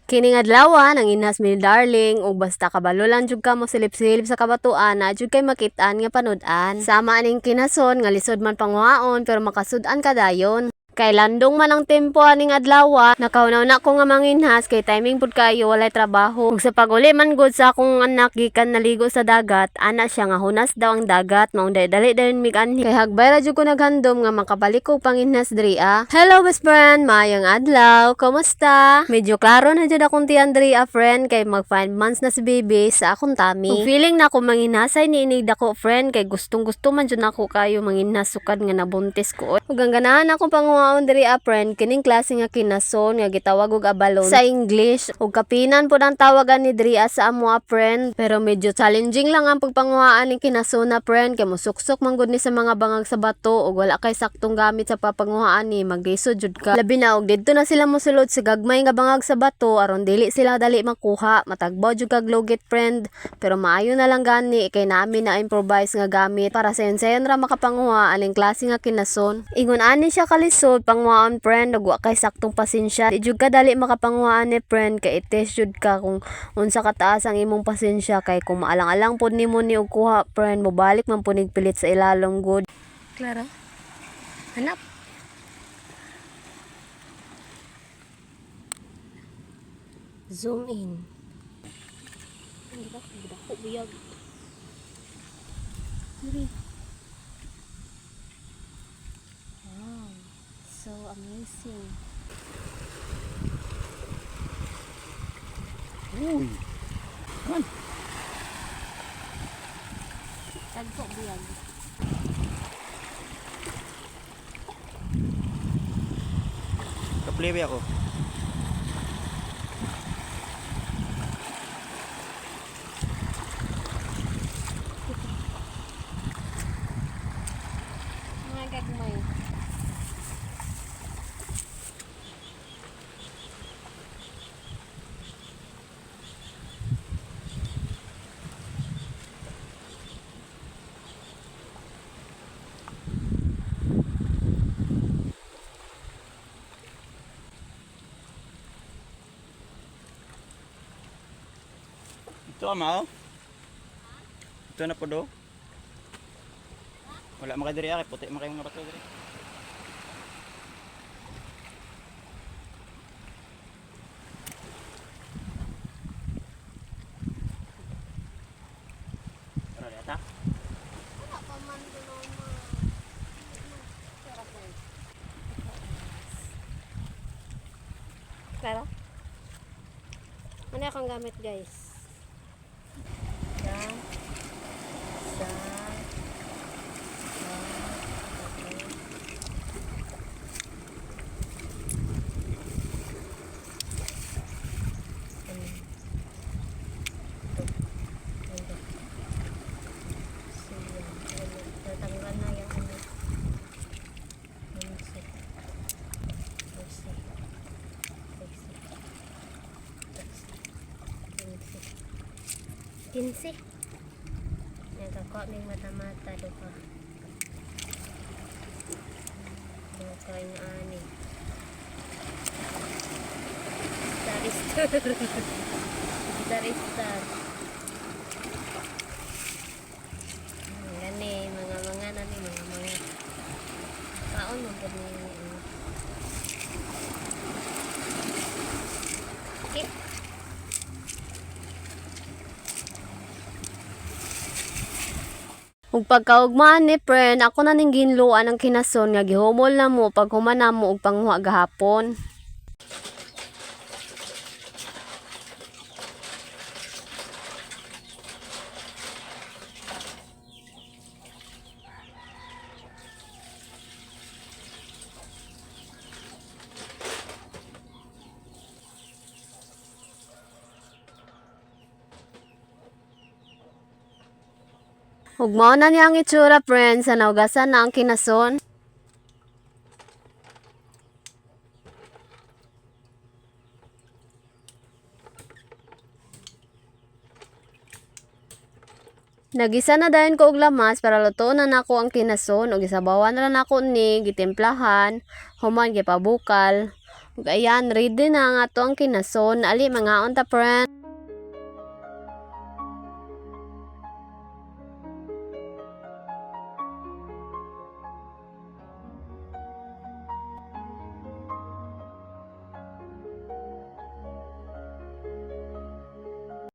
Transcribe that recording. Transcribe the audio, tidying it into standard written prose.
Kining adlawa nanginhas mi ni darling ug basta kabalo lang jud ka mo silip-silip sa kabatuan naa jud kay makit-an nga panud-an. Sama aning kinason nga lisod man panguhaon pero makasud-an ka dayon. Kay landong man ang tempo aning adlaw, nakahunaw ko nga manginhas kay timing pud kaayo walay trabaho. Ug sa pag-uli man gud sa akong anak gikan naligo sa dagat, ana siya nga hunas daw ang dagat, maong dali dayon mig anhi. Kay hagbay ra jud ko naghandom nga makabalik ko panginhas diri ah. Hello best friend, maayong adlaw. Kumusta? Medyo klaro na jud akong tiyan diri ah, friend, kay mag 5 months na si baby sa akong tummy. Ug feeling na ako manginhasay ni inig dako, friend, kay gustong gusto man jud nako kayo manginhas sukad nga nabuntis ko. Ug ang ganahan akong panguhaon diri ah, friend, kining klase nga kinason nga gitawag og abalone sa English ug kapinan pud ang tawagan ni diri ah sa amo ah, friend, pero medyo challenging lang ang pagpanguhaan ning kinason na, friend, kay mosuksok man gud ni sa mga bangag sa bato ug wala kay saktong gamit sa papanguhaan ni, maglisod jud ka, labi na og didto na sila mosulod sa gagmay nga bangag sa bato aron dili sila dali makuha. Matagbaw jud kag lugit, friend, pero maayo na lang gani kay nami na improvise nga gamit para sayon-sayon ra makapanguha aning klase nga kinason. Ingon ani siya kalisod panguhaon, friend, ug wa kay saktong pasensya, di jud ka dali makapanguhaan ni, friend, kay i-test jud ka kung unsa kataas ang imong pasensya, kay kung maalang-alang pod nimo ni og kuha, friend, mobalik man pud nig pilit sa ilalom gud. Klaro? Hanap. Zoom in. Hindi ba? Dako buyag. Diri. Wow. So amazing. Uy. Man, Tagpo buyag. Kapliwi ako. Mga gagmay. Ito ama oh. Ito na po do. Wala makadiri ah, kay puti man kayo mga bato diri. Pero yata. Wala pa man doon ma. Klaro? Ano akong gamit, guys? Sa sa Natanggal na yung ano. 11. 12. 13. 14. 15. Nagkakuha may mata-mata do ka. Duha yung ani. Star star. Star star. Gani, mga na ni mga. Kaon mo pud ni ano. Okay. Ug pagkaugmaan ni friend, ako na ning gihinloan ang kinason nga gihumol na mo pag human na mo og panguha gahapon. Ug mao na niya ang itsura, friend, sa naugasan na ang kinason. Nagisa na dayon ko og lamas para lutoon na nako ang kinason ug gisabawan na nako ni gitimplahan, human gipabukal. Ug ayan, ready na nga to ang kinason. Ali, mangaon ta, friend.